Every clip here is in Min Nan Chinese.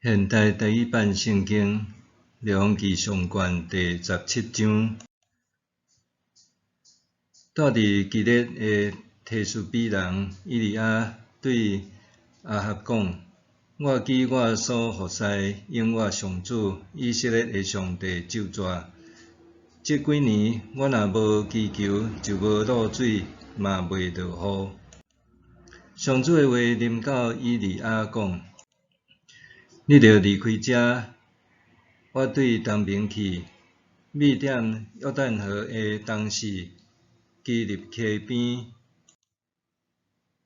現代台語版聖經列王紀上卷第十七章，住佇基列的提斯比人以利亞對亞哈講：我記我所服侍永活上主以色列的上帝咒詛，這幾年我若無祈求，就無露水，嘛袂落雨。上主的話臨到以利亞講：你著離開遮，我對東爿去，覕踮約旦河的東勢基立溪邊。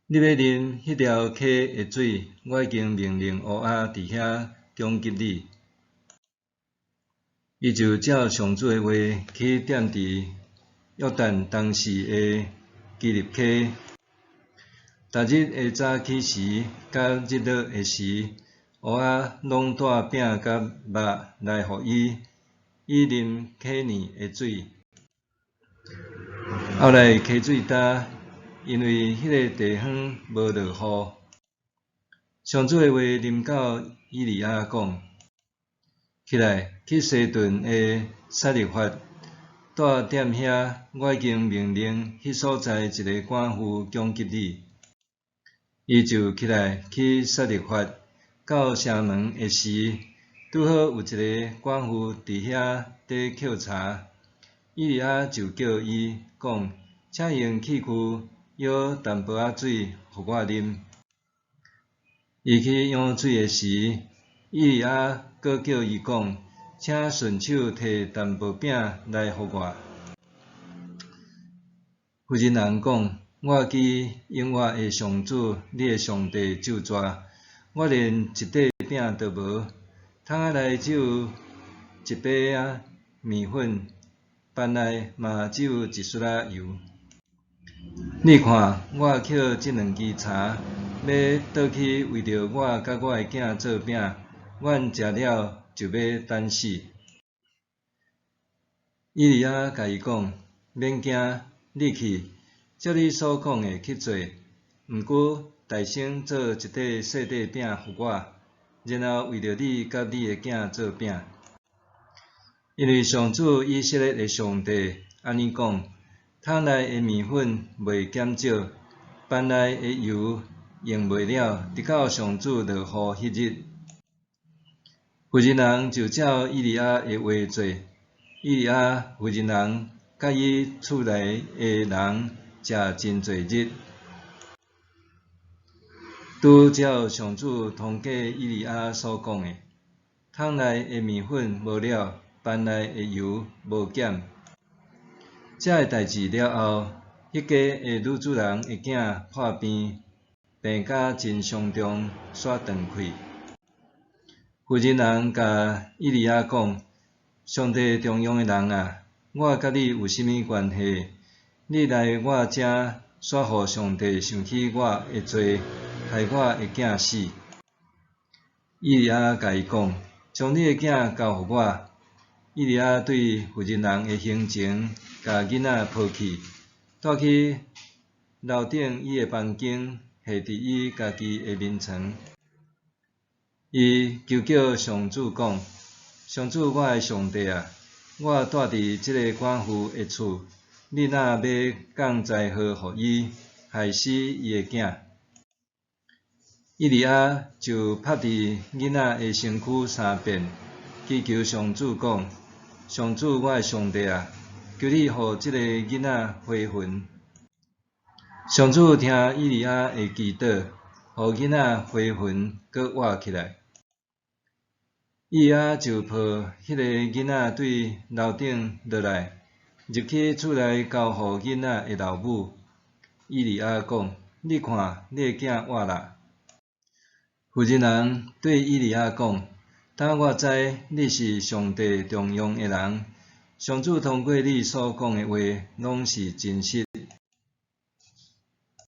你欲啉彼條溪的水，我已經命令烏鴉佇遐供給你。伊就照上主的話去踮佇約旦東勢的基立溪。逐日的早起時佮日落的時，烏鴉攏帶餅佮肉來予伊，伊啉溪裡的水。後來溪水焦，因為彼个地方無落雨。上主的話臨到以利亞講：起來，去西頓的撒勒法，住踮遐，我已經命令彼所在一个寡婦供給你。伊就起來去撒勒法，到城門的時，拄好有一个寡婦佇遐佇抾柴。以利亞就叫伊講：請用器具舀淡薄仔水予我啉。伊去舀水的時，以利亞閣叫伊講：請順手提淡薄餅來予我。婦人人講：我記永活的上主，你的上帝咒詛，我連一塊餅都無，桶仔內只有一杯仔麵粉，盤內嘛只有一撮仔油。你看，我抾這兩支柴，欲倒去為著我佮我的囝做餅，阮食了就欲等死。以利亞共伊講：免驚，你去，照你所講的去做。毋過，代先做一塊細塊餅予我，然後為著你佮你的囝做餅。因為上主以色列的上帝按呢講：桶內的麵粉袂減少，盤內的油用袂了，直到上主落雨彼日。婦人人就照以利亞的話做。以利亞婦人人佮伊厝內的人食真濟日。拄照上主通過以利亞所講的，桶內的麵粉無了，盤內的油無減。這个代誌了後，彼家的女主人的囝破病，病甲真傷重，煞斷氣。婦人人共以利亞講：上帝重用的人啊，我佮你有啥物關係？你來我遮，煞予上帝想起我的罪，害我的囝死。以利亞共伊講：將你的囝交予我。以利亞對婦人人的胸前，共囡仔抱去，帶去樓頂伊的房間，下佇伊家己的眠床。伊求叫上主講：上主我的上帝啊，我住佇這个寡婦的厝，你若欲降災禍予伊，害死伊的囝。以利亞就拍佇囡仔的身軀三遍，祈求上主講：上主我的上帝啊，求你予這个囡仔回魂。上主聽以利亞的祈禱，予囡仔回魂，閣活起來。以利亞就抱彼个囡仔對樓頂落來，入去厝內交予囡仔的老母。以利亞講：你看，你的囝活啦。婦人人對以利亞講：當我知你是上帝重用的人，上主通過你所講的話，攏是真實。